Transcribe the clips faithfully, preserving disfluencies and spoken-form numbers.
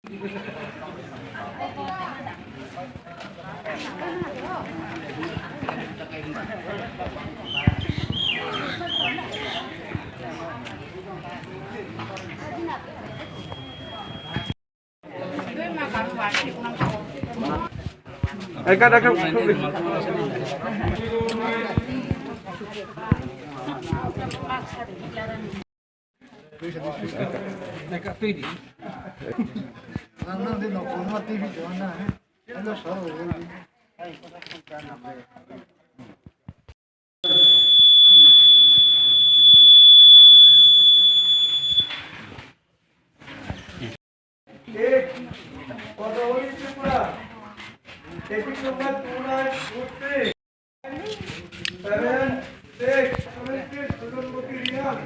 Eight, Kodaoli Tripura. Tapis number two nine two three. Seven, six, seven, six, Susanmoti Reang.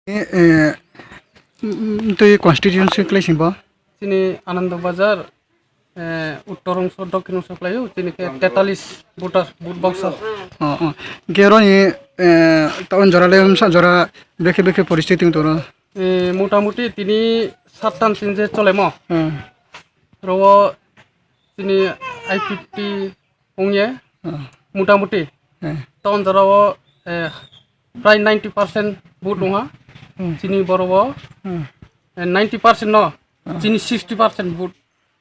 Eh, eh, twi constituency kwlai singbo? Chini Anando Bazar, eh, uttor ongso, dokhin ongso kwlaio, chini khe tetalis voter, vote box o. Oh, oh. Khe roni, eh, town jora le, sa jora bekhe bekhe poristiti wng toro? Eh, motamuti tini sattan tin je cholemo. Hmm. Rowo chini I P T ongye, hmm, motamuti. Hmm. Town jora o, eh, prai ninety percent vote ongha. Hmm. Chini boro o, hmm, eh, ninety percent no, hmm, chini sixty percent vote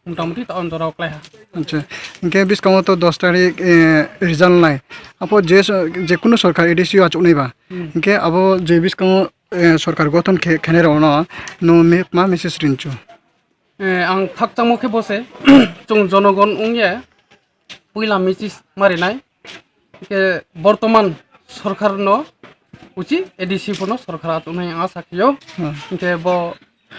motamuti town jora o klaiha. Acha. Hingke biskango to dos tarik, eh, result nai. Apo je so-, je kunu sorkar A D C o achuk nai ba. Hmm. Hingke abo je biskango, eh, sorkar gothon khe, khenai rok no, no me-, ma message rinchu. Eh, ang khakchangmo khe bo se, chwng jonogon wngya, puila misis marinai, hingke bortoman sorkar no uchi A D C phano sorkar achuknai ang asa khio. Hmm. Hingke bo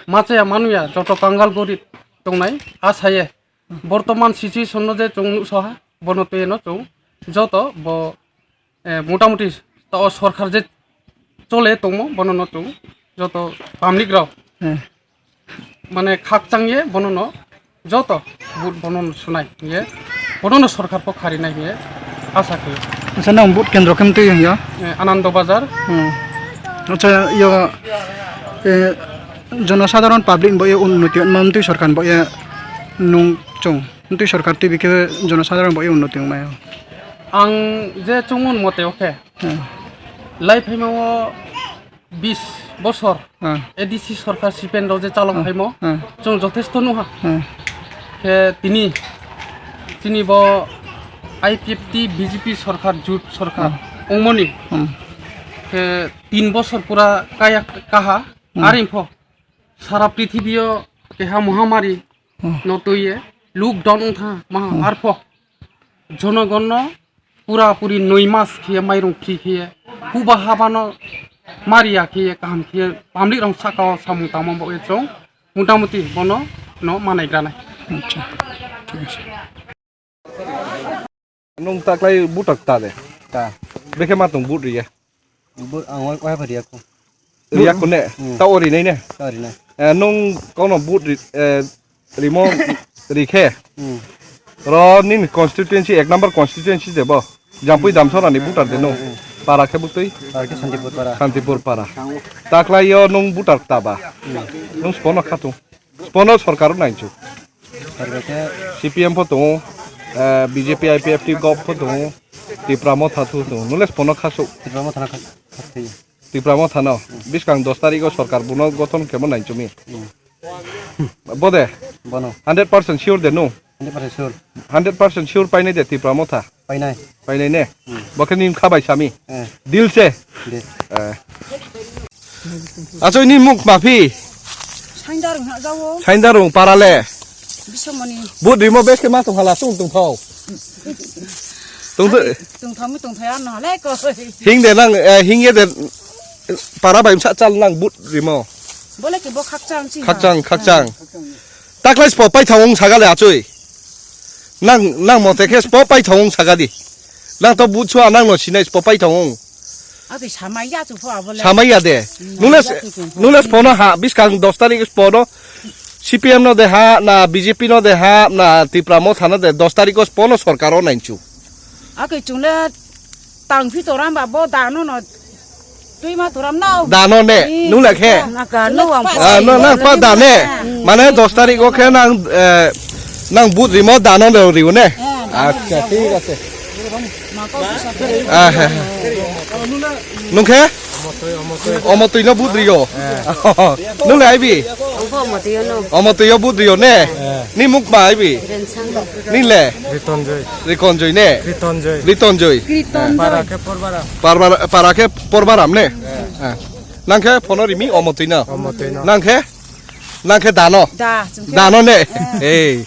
machaya manuya joto kangal gorib tongnai asaye, bortoman situation no je chwng nuksoha, bono twi no chwng joto bo eh, motamuti ta o sorkar je chole tongmo, bono no chwng joto public rok, eh, mane khakchang ye bono no joto vote bono no sunai ye, bono no sorkar pho khari nai ye asa khe. Acha, nang vote kendro khe mtwi hwnyo? Eh, Anando Bazar. Hmm. Acha, yo, eh, jonosadharon public bo ye unnoti ma mtwi sorkar bo ye nung chwng. Twi sorkar twi bikhe jonosadharon bo unnoti wngmai. Ang je chwngmung mote o khe, hmm, lai phaima o bis bosor, hmm, A D C sorkar C P M rok je chalok, hmm, phaimo, hmm, chwng jothesto nukha. Hmm. Khe tini, tini bo I P F T B J P sorkar, jut sorkar, hmm, wngmani. Hmm. Khe tin bosor pura kaya kaha, hmm, aring pho. Sara prithibio keha mohamari, hmm, no twiye lockdown wngkha maha, hmm, arpho jonogonno pura puri noi mas khiye mairung free khiye huba habano mariya khiye kaham khiye public rok sakao samung tangma bo chwng motamuti bono no manai granai. Acha, thik ase. Nung taklai butak ta de? Ta. Bekhe ma tong but riya? But ang wai, wai pha riya ko. Riya ko ne? Hmm. Ta ori nai ne? Ta ori nai. Eh, nung kono but ri, eh, rimo rikhe? Hmm. Ro nini constituency, ek number constituency de bo? Jampui Damsora ni butar de nung? Hmm, hmm. Para khe butui? Para khe Santipur para. Santipur para. Taklai yo nung butar ta ba? Hmm. Nung spono khatung? Spono sorkar nainchu. Sorkar khe C P M pho tongo, eh, B J P I P F T gop pho tongo, Tipra Motha thu tongo. Nule spono khasuk. Tipra Motha na khas, khas thai. Tipra Motha no. Biskang dos tarikh o sorkar buno gothon khemo naichumi. Bode? Bono. Hundred percent sure de no? Hundred percent sure. Hundred percent sure painai de Tipra Motha? Painai. Painai ne? Bo khe nim khabai sami? Eh. Deal se? De. Eh. Achoi ni muk mapi? Saindar wngha jawo. Saindar wng parale? Bisomoni. Bud rimo bes khe ma tongkhala sung tongthau. Tongthau. Tongthau mi tongthau ano halai ko. Hing de nang, eh, hing ye de para bai sa chal nang bud rimo. Bole ke bo khakchang si. Khakchang, khakchang. Taklai spo pai thawng sagale achoi. Nang, nang mote khe spo pai thawng sagadi. Nang to bud sua nang no sinai spo pai thawng. Ati samai ya chu pho abole. Samai ya de. Hmm, nule, ya chu chu. Nule spo no ha, biskang dos tarikh spo no. C P M no de ha, na B J P no de ha, na Tipra Motha no de dos tarikh spo no sorkar o nainchu. Ake chungle tang phi toram ba bo dano no twi ma toram no. Dano ne, ni nung le khe? Na ka no ang. Ah, no, nang pa da ne. Mane dos tarikh o khe nang, eh, nang bud rimo dano le riu ne? Eh, dano. Acha, thik ache. Ma ko sa. Ah, he, he. Nung khe? Omo twi no bud rio. Nung le aibi? Ang pho omo twi no. Omo twi o bud rio ne? Ni muk ma aibi? Rensang. Ni le? Ritonjoi. Rikonjoi ne? Ritonjoi. Ritonjoi. Kriton. Para ke Porbaram. Parbar-, para ke Porbaram ne? Ah. Nang khe phono rimi omo twi no? Omo twi no. Nang khe? Nang khe dano? Da, chwng khe. Dano ne? Eh. Ei.